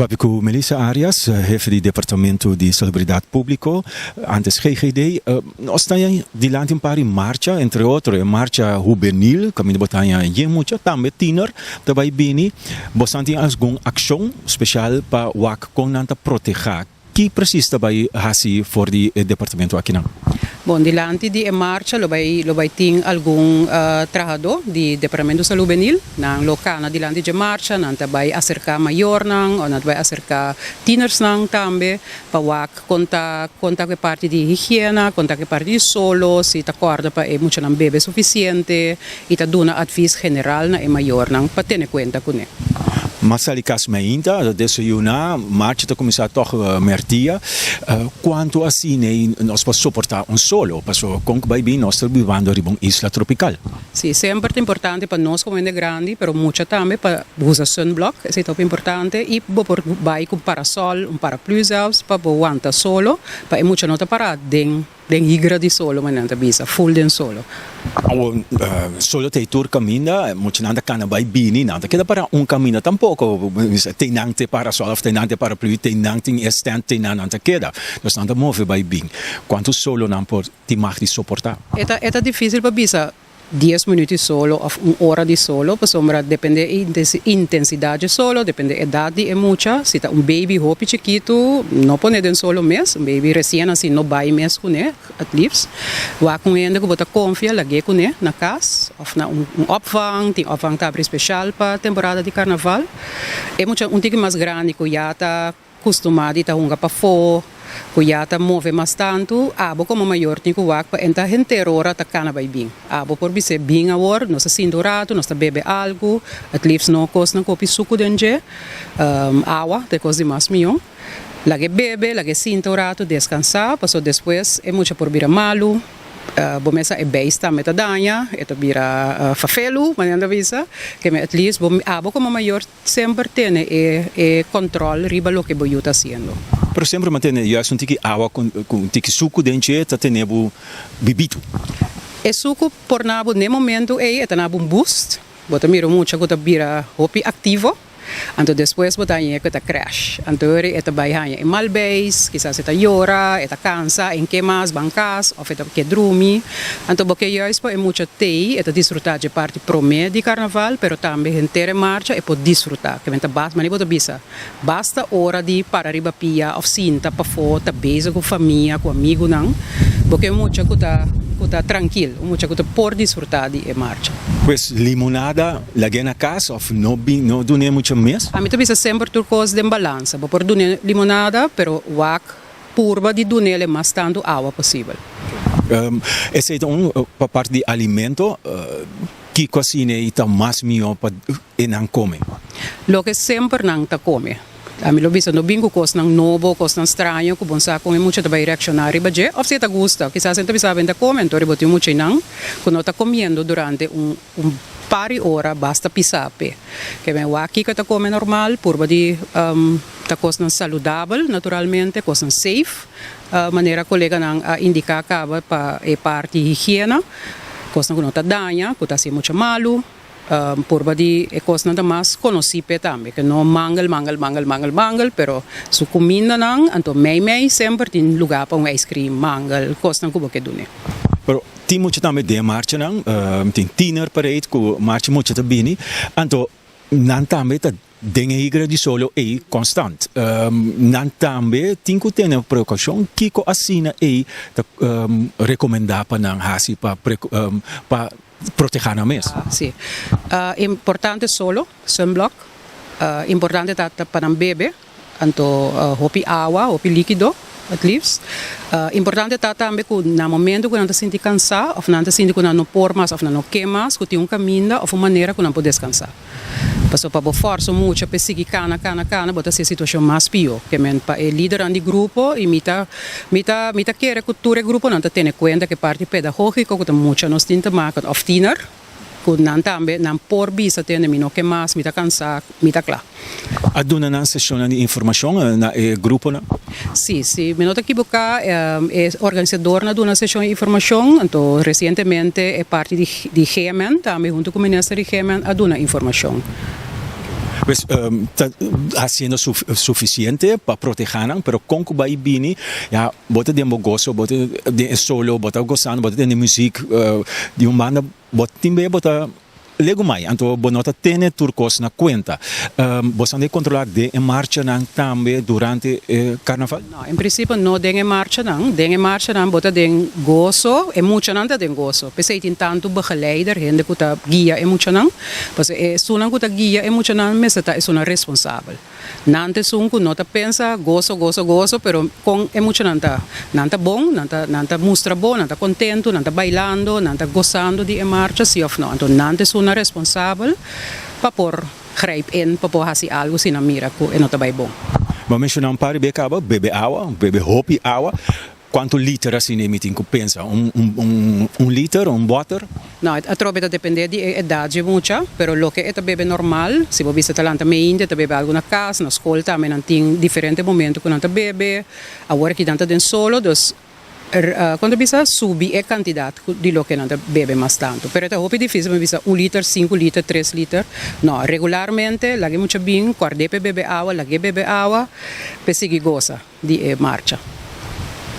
Papia ku Melissa Arias, hefe di Departamento di Salubridat Públiko, antes GGD. Nos ta dilanti un par di marcha, entre otro e marcha hubenil, kaminda bo ta haña yen mucha, tambe tiner ta bai bini. Bosan tin algun akshon spesial pa wak kon nan ta protehá? Ki presis ta bai hasi for di e departamento akinan? Bon, dilanti di e marcha lo bai lo bai tin algun trahadó di Departamento Salú Hubenil. Nan lo kana dilanti dje marcha, nan ta bai aserká mayornan o nan ta bai aserká tienersnan tambe pa wak kon ta kon ta ku e parti di higiena, kon ta ku e parti di solo, si ta kòrda pa e muchanan bebe sufisiente i ta duna advis general na e mayornan pa tene kuenta kuné. M'a sali kas mainta, ta desayuná, marcha ta kuminsá tòg mèrdia. Kuantu asina ei nos por soportá un solo? Pasobra kon ku bai bin nos ta bibando riba un isla tropikal. Sí, semper ta importante pa nos komo hende grandi, pero mucha tambe pa usa sunblock, esei ta hopi importante, i bo por bai ku un parasòl, un paraplü zelfs, pa bo wanta solo, pa e mucha no ta pará den. Den higra di solo manera nan ta bisa, ful den solo. Awor solo ta e tur kaminda, muchanan ta kana bai bini, nan ta keda para un kaminda tampoko. Te nan te parasol of te nan te paraplu, te nan tin e stand, te nan nan ta keda. Dus nan ta move bai bin. Kuantu solo nan por tin mag di soporta? E ta e ta difisil pa bisa Dies minuut di solo of un ora di solo pasobra depende e intensidad dje solo, depende edad di e mucha, si ta un baby hopi chikitu no pone den solo mes, un baby recien naci no bay mes cune het liefst, wak un hende cu bo ta confia lag'e cune na cas of na un opvang, tin opvang ta abri special pa temporada di carnaval, e mucha un tiki mas grandi cu ya ta. Kustumá di ta hunga pafó, ku ya ta move mas tantu, abo komo mayor tin ku wak pa e ta henter ora ta kana bai bin. Abo por bis'é bin awor, nos ta sinta un ratu, nos ta bebe algu, at liefst no kosnan ku hopi suku den dje, awa ta e kos di mas mihó. Lag'é bebe, lag'é sinta un ratu, deskansá, pasobra despues e mucha por bira malu. Bo mesa e beis tambe ta daña, e ta bira fafelu, manera nan ta bisa. Keme at least bo abo komo mayor Semper tene e e control riba loke bo yu ta haciendo. Pero semper mantene juist un tiki awa cu un tiki sucu den dje ta tene bo bibitu. E sucu por na bo n'e momento ey e ta na bo un boost, bo ta mira un mucha cu ta bira hopi activo, anto despues bo ta haña cu e ta crash, anto ora e ta bay haña e mal beis, kisas e ta yora, e ta cansa, en ke mas ban cas of e ta ke drumi. Anto bo ke juist pa e mucha tei, e ta disfruta dje parti prome di carnaval, pero tambe henter e marcha e por disfruta. Ke men ta bas, mane bo ta bisa, basta ora di para riba pia of sinta pafo ta bezig cu famia, cu amigunan, bo ke un mucha cu ta, cu ta trankil, un mucha cu ta por disfruta di e marcha. Pues limonada lag'é na cas of no bin, no dun'é mucha mes? Ami ta bisa semper tur cos den balansa. Bo por dun'é limonada, pero wak Purba di dunele mas tantu awa posibel. Esei ta un pa parti di alimento. Kiko asina ei ta mas mihó pa e nan kome? Loke semper nan ta kome. Ami lo bisa no bin ku kosnan nobo, kosnan straño ku bon sa kon e mucha ta bai reakshoná riba dje òf si e ta gusta. Kisas e ta bisa awe ta kome, anto riba tin mucha einan ku no ta komiendo durante un un par di ora basta pisá p'e. Ke men wak kiko e ta kome normal, purba di ta kosnan saludabel naturalmente, kosnan safe, manera koleganan a indiká kaba pa e parti higiena, kosnan ku no ta daña, ku ta hasi mucha malu, purba di e kosnan ta mas konosí p'e tambe, ke no mangel, mangel, mangel, mangel, mangel, pero su kumindanan, anto mei mei semper tin lugá pa un ijskrim, mangel, kosnan ku bo ke dun'é. Pero tin mucha tambe den marchanan, tin tiener parade ku marcha mucha ta bini, anto nan tambe ta den e higra di solo ei konstant. Nan tambe tin ku tene prekoushon kiko asina ei ta rekomendá pa nan hasi pa pa protehá nan mes. Sí. Importante solo, sunblock, importante ta pa nan bebe. Anto hopi awa, hopi likido, het liefst. Importante ta tambe ku na momento ku nan ta sinti kansá òf nan ta sinti ku nan no por mas òf nan no ke mas, ku tin un kaminda òf un manera ku nan por deskansá. Pasobra pa bo fòrsa un mucha pa e sigui kana, kana, kana, bo ta hasi e situashon mas pió. Ke men pa e lidernan di grupo i mi ta mi ta mi ta kere ku tur e gruponan ta tene kuenta ku e parti pedagógiko ku ta mucha nos tin te maka òf tiner. Ku nan tambe nan por bisa tende mi no ke mas, mi ta kansá, mi ta kla. A duna nan seshonnan di informashon na e gruponan? Sí, si mi no ta kiboká e organisadornan a duna seshon di informashon, anto resientemente e parti di GMN tambe huntu ku minister di GMN a duna informashon. Pues ta haciendo suficiente pa proteha nan, pero con cu bay bini, ya bo ta den bo goso, bo ta den e solo, bo ta gozando, bo ta tende muziek di un banda, bo tin bey bo ta legumai, anto bo no ta tene tur cos na cuenta. Bo sa de controla den e marchanan tambe durante e carnaval? No, en principio no den e marchanan. Den e marchanan bo ta den goso, e muchanan ta den goso. P'esei tin tantu begeleider, hende cu ta guia e muchanan. Pasobra e esunnan cu ta guia e muchanan mester ta esunnan responsabel. Nan ta esun cu no ta pensa goso, goso, goso, pero con e muchanan ta. Nan ta bon, nan ta nan ta mustra bon, nan ta contento, nan ta bailando, nan ta gosando di e marcha, si of no. Anto nan ta esunnan responsabel pa por grijp in, pa por haci algo si nan mira cu e no ta bay bon. Bo a menciona un par di bes caba, bebe awa, bebe hopi awa. Cuanto liter asina mi tin cu pensa? Un liter, un boter? No, atrobe ta depende di e edad dje mucha, pero loke e ta bebe normal, si bo bisa ta lanta meinte, ta bebe algo na cas, na scol tambe nan tin diferente momento cu nan ta bebe, awor aki nan ta den solo, dus con ta bisa subi e cantidad di loke nan ta bebe mas tanto. Pero e ta hopi dificil pa bisa un liter, cinco liter, tres liter, no, regularmente laga e mucha bin, cuard'e pa e bebe awa, lag'e bebe awa, p'e sigui gosa di e marcha.